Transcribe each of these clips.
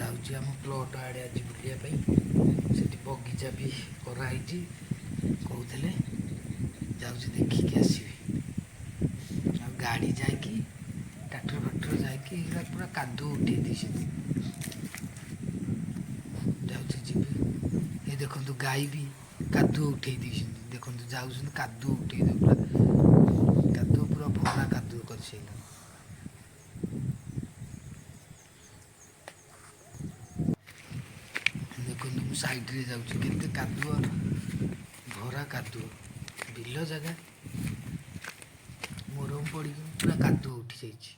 ଯାଉଛି ଆମ ପ୍ଲଟ୍ ଆଡ଼େ ଆଜି ବୁଲିବା ପାଇଁ। ସେଠି ବଗିଚା ବି କରାହେଇଛି କହୁଥିଲେ, ଯାଉଛି ଦେଖିକି ଆସିବି। ଆଉ ଗାଡ଼ି ଯାଇକି ଟ୍ରାକ୍ଟର ଫାକ୍ଟର ଯାଇକି ଏଗୁଡ଼ା ପୁରା କାଦୁଅ ଉଠେଇ ଦେଇଛନ୍ତି। ଯାଉଛି ଯିବି। ଏ ଦେଖନ୍ତୁ ଗାଈ ବି କାଦୁଅ ଉଠେଇ ଦେଇଛନ୍ତି। ଦେଖନ୍ତୁ ଯାଉଛନ୍ତି, କାଦୁଅ ଉଠେଇ ଦେବେ, ପୁରା କାଦୁଅ, ପୁରା ଭରା କାଦୁଅ କରିସାରିଲାଣି। ଦେଖନ୍ତୁ ମୁଁ ସାଇଡ଼ରେ ଯାଉଛି, କେତେ କାଦୁଅ, ଭରା କାଦୁଅ ବିଲ ଜାଗା, ମୋରମ ପଡ଼ିକି ପୁରା କାଦୁଅ ଉଠି ଯାଇଛି।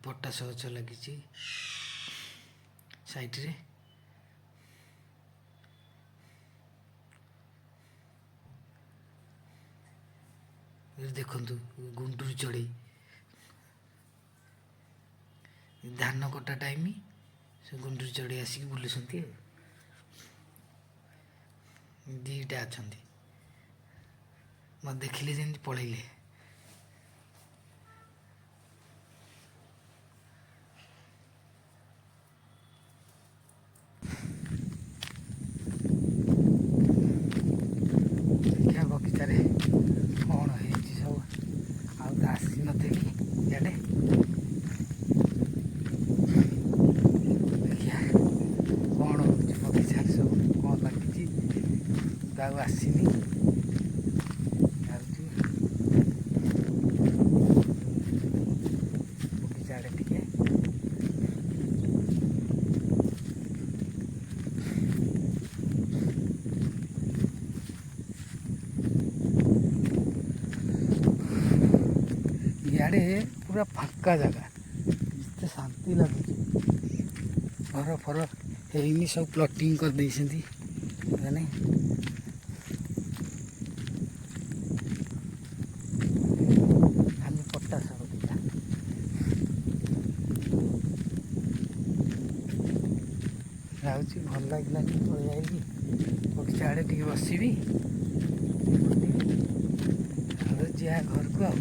ପଟାସ ଗଛ ଲାଗିଛି ସାଇଡ଼ରେ। ଦେଖନ୍ତୁ ଗୁଣ୍ଡୁରି ଚଢ଼େଇ। ଧାନ କଟା ଟାଇମ୍, ସେ ଗୁଣ୍ଡୁରି ଚଢ଼େଇ ଆସିକି ବୁଲୁଛନ୍ତି। ଆଉ 2ଟା ଅଛନ୍ତି, ମୋତେ ଦେଖିଲେ ଯେମିତି ପଳେଇଲେ। ଦେଖିବା ବଗିଚାରେ କ'ଣ ହେଇଛି ସବୁ। ଆଉ ତ ଆସିନଥିଲି ଇଆଡ଼େ। ଦେଖିବା କ'ଣ ହେଉଛି ବଗିଚାରେ ସବୁ, କ'ଣ ଲାଗିଛି। ତ ଆଉ ଆସିନି, ଯାଉଛି ବଗିଚା ଆଡ଼େ ଟିକେ। ଇଆଡ଼େ ପୁରା ଫାଙ୍କା ଜାଗା, ଏତେ ଶାନ୍ତି ଲାଗୁଛି। ଘର ଫର ହେଇନି, ସବୁ ପ୍ଲଟିଂ କରିଦେଇଛନ୍ତି ମାନେ। ଖାଲି ପଟାସ ବଗିଚା। ଯାଉଛି, ଭଲ ଲାଗିଲାନି, ପଳେଇ ଆଇଲି ବଗିଚା ଆଡ଼େ। ଟିକେ ବସିବି, ବୁଲିବି, ତାପରେ ଯିବା ଘରକୁ। ଆଉ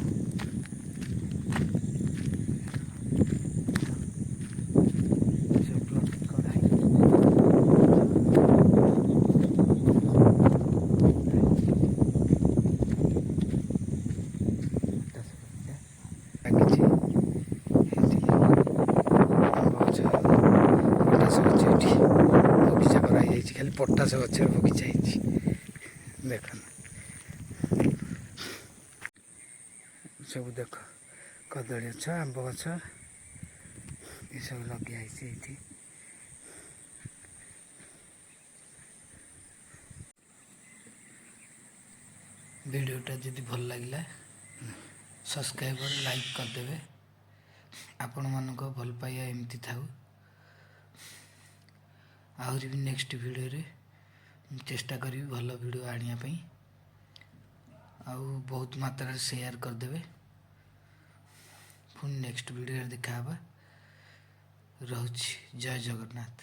ସବୁ ପ୍ଲଟିଂ କରାହେଇଛି। ପଟାସ ବଗିଚା ଲାଗିଛି ଏଠି, ଆମ୍ବ ଗଛ, ପଟାସ ଗଛ। ଏଠି ବଗିଚା କରାହେଇଯାଇଛି, ଖାଲି ପଟାସ ଗଛରେ ବଗିଚା ହେଇଛି। ଦେଖନ୍ତୁ ସବୁ, ଦେଖ କଦଳୀ ଗଛ, ଆମ୍ବ ଗଛ, ଏସବୁ ଲଗିଆ ହେଇଛି ଏଇଠି। ଭିଡ଼ିଓଟା ଯଦି ଭଲ ଲାଗିଲା, ସବସ୍କ୍ରାଇବର, ଲାଇକ୍ କରିଦେବେ। ଆପଣମାନଙ୍କ ଭଲ ପାଇବା ଏମିତି ଥାଉ। ଆହୁରି ବି ନେକ୍ସଟ ଭିଡ଼ିଓରେ ମୁଁ ଚେଷ୍ଟା କରିବି ଭଲ ଭିଡ଼ିଓ ଆଣିବା ପାଇଁ। ଆଉ ବହୁତ ମାତ୍ରାରେ ସେୟାର କରିଦେବେ। ପୁଣି ନେକ୍ସଟ ଭିଡ଼ିଓରେ ଦେଖା ହେବା। ରହୁଛି, ଜୟ ଜଗନ୍ନାଥ।